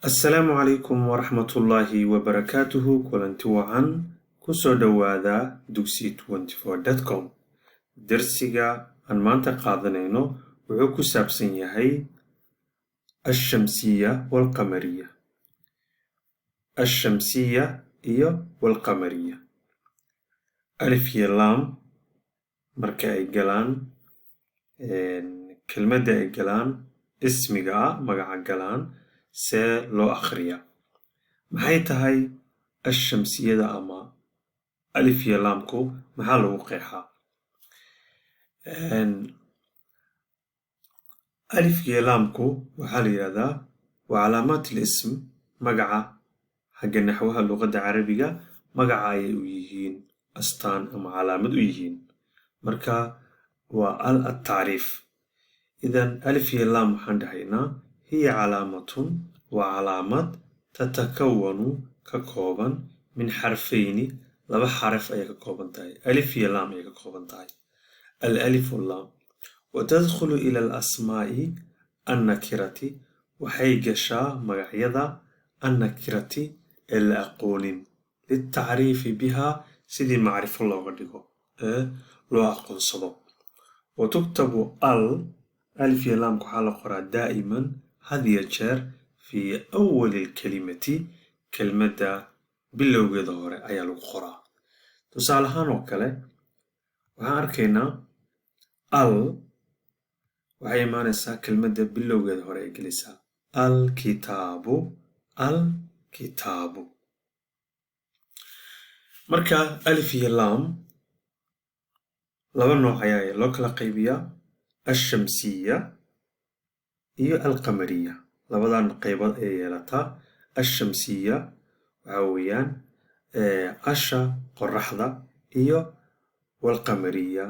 Assalaamu calaykum waraxmatullaahi wabarakaatuhu. Kulanti wacan, kusoo dhowaada dugsi24.com. Darsiga aan maanta qaadanayno wuxuu ku saabsan yahay الشمسية والقمرية, الشمسية iyo والقمرية. Alif iyo laam marka ay galaan kelmadda, ay galaan ismiga ah, magaca galaan, see loo akhriyaa? Maxay tahay ashamsiyada ama alif iyo laamku? Maxaa lagu qeexaa alif iyo laamku? Waxaa la yidhahdaa waa calaamaat الاسم, magaca. Xagga naxwaha luqadda Carabiga magaca ayay u yihiin astaan ama calaamad u yihiin. Marka waa al التعريف. إذن alif iyo laam waxaan dhahaynaa هي علامة, waa calaamad, تتكون, ka kooban, من حرفين, laba xaraf ayay ka kooban tahay. Alif iyo laam ayay ka kooban tahay, الألف واللام. وتدخل إلى الأسماء النكرة, waxay gashaa magacyada, النكرة, ee la aqoonin, للتعريف بها, sidii macrifo looga dhigo ee loo aqoonsado. وتكتب ال, alif iyo laamka waxaa la qoraa, دائما, had iyo jeer, في أول الكلمة, kelmadda bilowgeeda hore ayaa lagu qoraa. Tusaale ahaan oo kale, waxaan arkaynaa al waxay imaanaysaa kelmadda bilowgeeda hore ay gelaysaa: الكتاب, الكتاب. Marka alif iyo laam laba nooc ayaa loo kala qaybiyaa: الشمسية iyo القمرية. Labadan qaybood ayay yeelataa. الشمسية waxaa weeyaan asha qoraxda, iyo والقمرية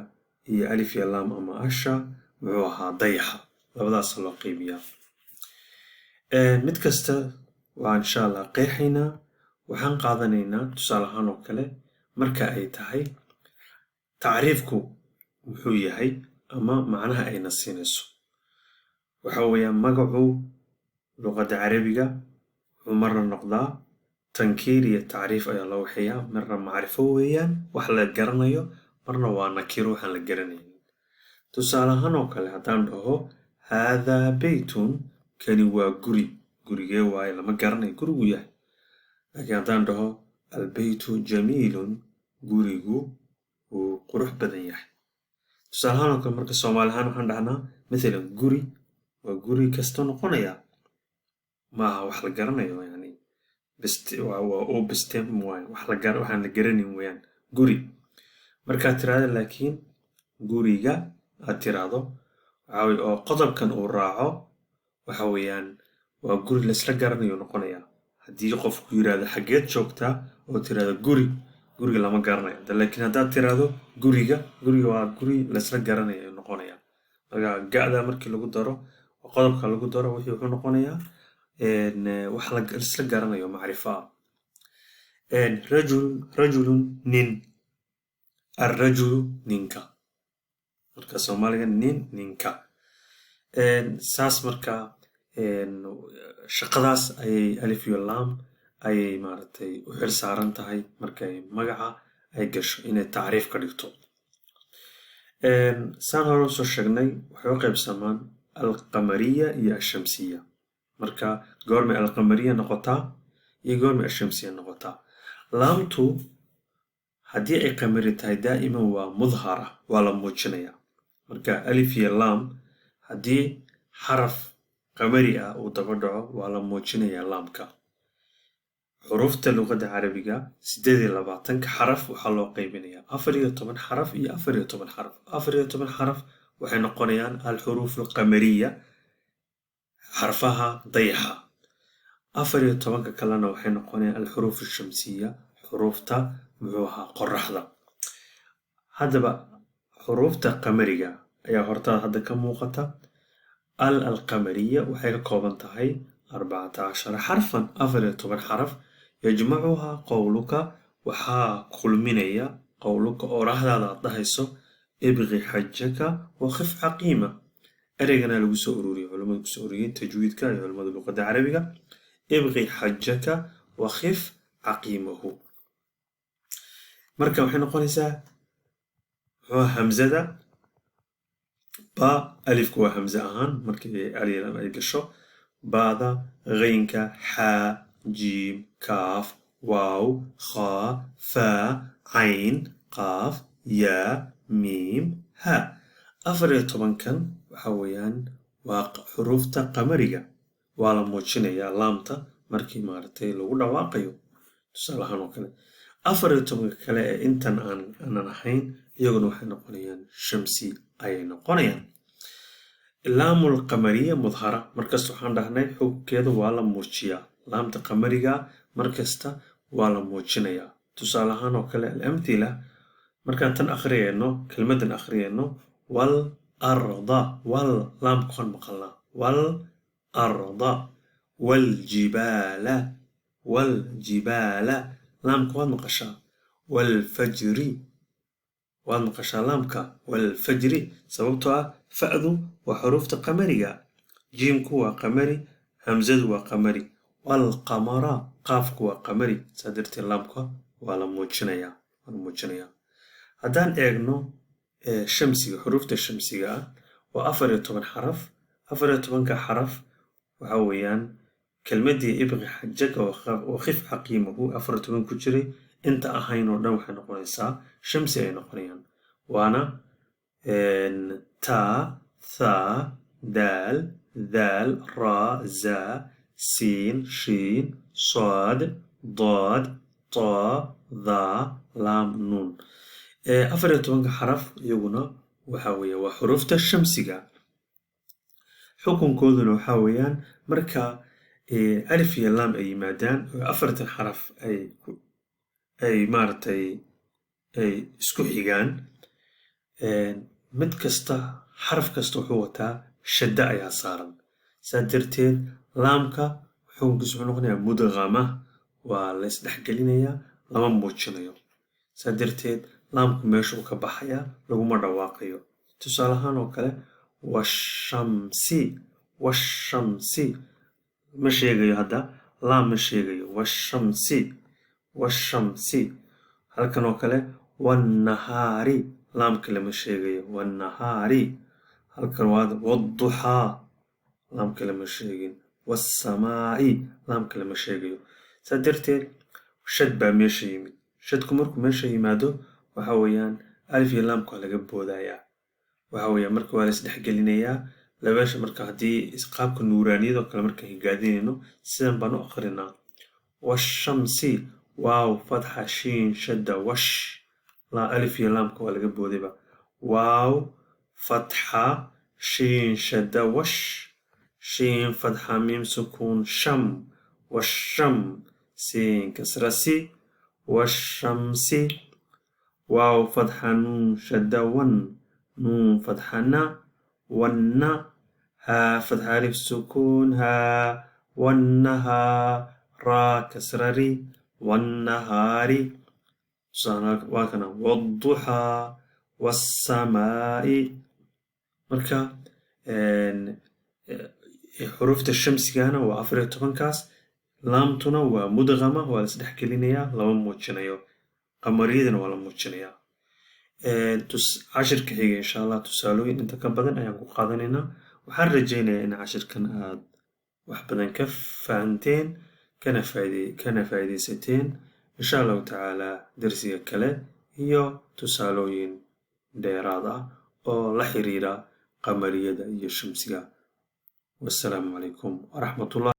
iyo alif iyo laam ama asha muxuu ahaa dayaxa. Labadaas loo qaybiyaa. Mid kasta waa insha Allah qeexaynaa. Waxaan qaadanaynaa tusaale ahaan oo kale marka ay tahay tacriifku muxuu yahay ama macnaha ayna siinayso. Waxa weeyaan magacu luqadda Carabiga wuxuu marna noqdaa tankiir iyo tacriif ayaa loo waxeeyaa. Marna macrifo weeyaan, wax la garanayo, marna waa nakiro, waxaan la garanaynin. Tusaale ahaan oo kale, haddaan dhaho هذا بيت, kani waa guri. Gurigee waaye? Lama garanayo gurigu yahay. Laakiin haddaan dhaho البيت جميل, gurigu wuu qurux badan yahay. Tusaale ahaan oo kale, marka Soomaali ahaan waxaan dhahnaa mathalan guri waa guri kasta noqonaya, maaha wax la garanayo. Yani waa obstem waay, wax la waxaan la garanayn weeyaan guri markaad tiraahdo. Laakiin guriga aad tiraahdo, waxa weye oo qodobkan uu raaco, waxa weeyaan waa guri laisla garanayo noqonayaa. Haddii qofku yiraahdo "Xaggeed joogtaa?" oo tiraahdo "Guri", guriga lama garanayo. Laakiin haddaad tiraahdo "guriga", guriga waa guri laisla garanayo noqonaya. Marka ga'da markii lagu daro, qodobka lagu daro, wixii wuxuu noqonayaa wax laisla garanayo, macrifo ah. رجل, رجل, nin. الرجل, ninka. Marka Soomaaliga nin, ninka. Saas marka shaqadaas ayay alif iyo laam ayay maaragtay u xil saaran tahay markay magaca ay gasho, inay tacriif ka dhigto. Saan hore usoo sheegnay, waxay u qaybsamaan القمرية iyo الشمسية. Marka goormay القمرية noqotaa iyo goormay الشمسية noqotaa? Laamtu haddii ay qamari tahay, دائما waa مظهرة, waa la muujinayaa. Marka alif iyo laam haddii xaraf qamari ah uu daba dhaco, waa la muujinayaa laamka. Xuruufta luqadda Carabiga 28-ka xaraf waxaa loo qaybinayaa 14 xaraf iyo 14 xaraf. 14 xaraf waxay noqonayaan الحروف القمرية, xarfaha dayaxa. 14-ka kalena waxay noqonayaan الحروف الشمسية, xuruufta muxuu ahaa qoraxda. Haddaba xuruufta qamariga ayaa hortaada hadda ka muuqata. Al القمرية waxay ka kooban tahay 14 حرفا, 14 xaraf. يجمعها قولك, waxaa kulminaya, قولك, oraahdaada aad dhahayso: ابغ حجك وخف عقيما. Ereygana lagu soo ururiyey, culamadu kusoo ururiyeen tajwiidka iyo culamada luqadda Carabiga. Ibqi xajaka wakhif caqiimahu. Marka waxay noqonaysaa, muxuu, hamzada ba, alifku waa hamze ahaan markii alif ay gasho, ba'da, ghaynka, xaa, jiim, kaaf, waaw, khaa, faa, cayn, qaaf, yaa, miim, ha. 14-kan waxa weeyaan waa xuruufta qamariga. Waa la muujinayaa laamta markii, maaragtay, lagu dhawaaqayo. Tusaale ahaan oo kale, 14-ka kale ee intan aanan ahayn iyaguna waxay noqonayaan shamsi ayay noqonayaan. Laamul qamariya mudhara. Markasta waxaan dhahnay xukunkeeda waa la muujiyaa. Laamta qamariga markasta waa la muujinayaa. Tusaale ahaan oo kale, الأمثلة, markaan tan akhriyayno, kelmaddan akhriyayno, wal arda, wal, laamka waan maqalnaa, wal arda, waljibaala, waljibaala, laamka waad maqashaa, walfajri, waad maqashaa laamka, walfajri, sababtoo ah fa'du waa xuruufta qamariga, jiimku waa qamari, hamzadu waa qamari, walqamara, qaafku waa qamari. Saa darteed laamka waa la muujinayaa, waa la muujinayaa. Haddaan eegno shamsiga, xuruufta shamsiga ah waa 14 xaraf. 14-ka xaraf waxa weeyaan kelmaddii ibqi xajaka wakhif caqiimahu 14 ku jiray. Inta ahayn oo dhan waxay noqonaysaa shamsi ay noqonayaan, waana taa, thaa, daal, daal, raa, zaa, siin, shiin, saad, daad, taa, dhaa, laam, nuun. 14-ka xaraf iyaguna waxa weeye waa xuruufta shamsiga. Xukunkooduna waxaa weeyaan marka alif iyo laam ay yimaadaan oo afartan xaraf ay, maaragtay, ay isku xigaan, mid kasta, xaraf kasta wuxuu wataa shadda ayaa saaran. Saa darteed laamka xukunkiisu wuxuu noqonayaa mudqama, waa la isdhexgelinayaa, lama muujinayo. Saa darteed laamku meeshuu ka baxayaa, laguma dhawaaqayo. Tusaale ahaan oo kale, washamsi, washamsi, ma sheegayo hadda, laam ma sheegayo, washamsi, washamsi. Halkan oo kale, wannahaari, laamka lama sheegayo, wannahaari. Halkan waa wadduxaa, laamka lama sheegin, wassamaa'i, laamka lama sheegayo. Saa darteed shad baa meesha yimid. Shadku markuu meesha yimaado, waxa weeyaan alif iyo laamka waa laga boodayaa. Waxa weeyaan marka waa la isdhexgelinayaa labeesha. Marka haddii qaabka nuuraaniyadoo kale markaan higaadinayno, sidan baan u aqrinaa: washamsi, waaw, fatxa, shiin, shadda, wash. Laa, alif iyo laamka waa laga boodayba. Waaw, fatxa, shiin, shadda, wash, shiin, fatxa, miim, sukuun, sham, washam, siin, kasra, si, washamsi. Waaw, fatxa, nuun, shadda, wan, nuun, fatxa, na, wanna, haa, fatxa, alif, sukuun, haa, wannahaa, raa, kasra, ri, wannahaari. Waa kana wadduxaa, wassamaa'i. Marka xuruufta shamsigana waa 14-kaas. Laamtuna waa mudqama, waa la isdhexgelinayaa, lama muujinayo. Qamariyadana waa la muujinayaa. Cashirka xiga, insha Allah, tusaalooyin inta ka badan ayaan ku qaadanaynaa. Waxaan rajaynayaa in cashirkan aad wax badan ka fahanteen kana faa'iidaysateen. Insha Allahu tacaala, darsiga kale iyo tusaalooyin dheeraad ah oo la xiriira qamariyada iyo shamsiga. Wassalaamu calaykum waraxmatullah.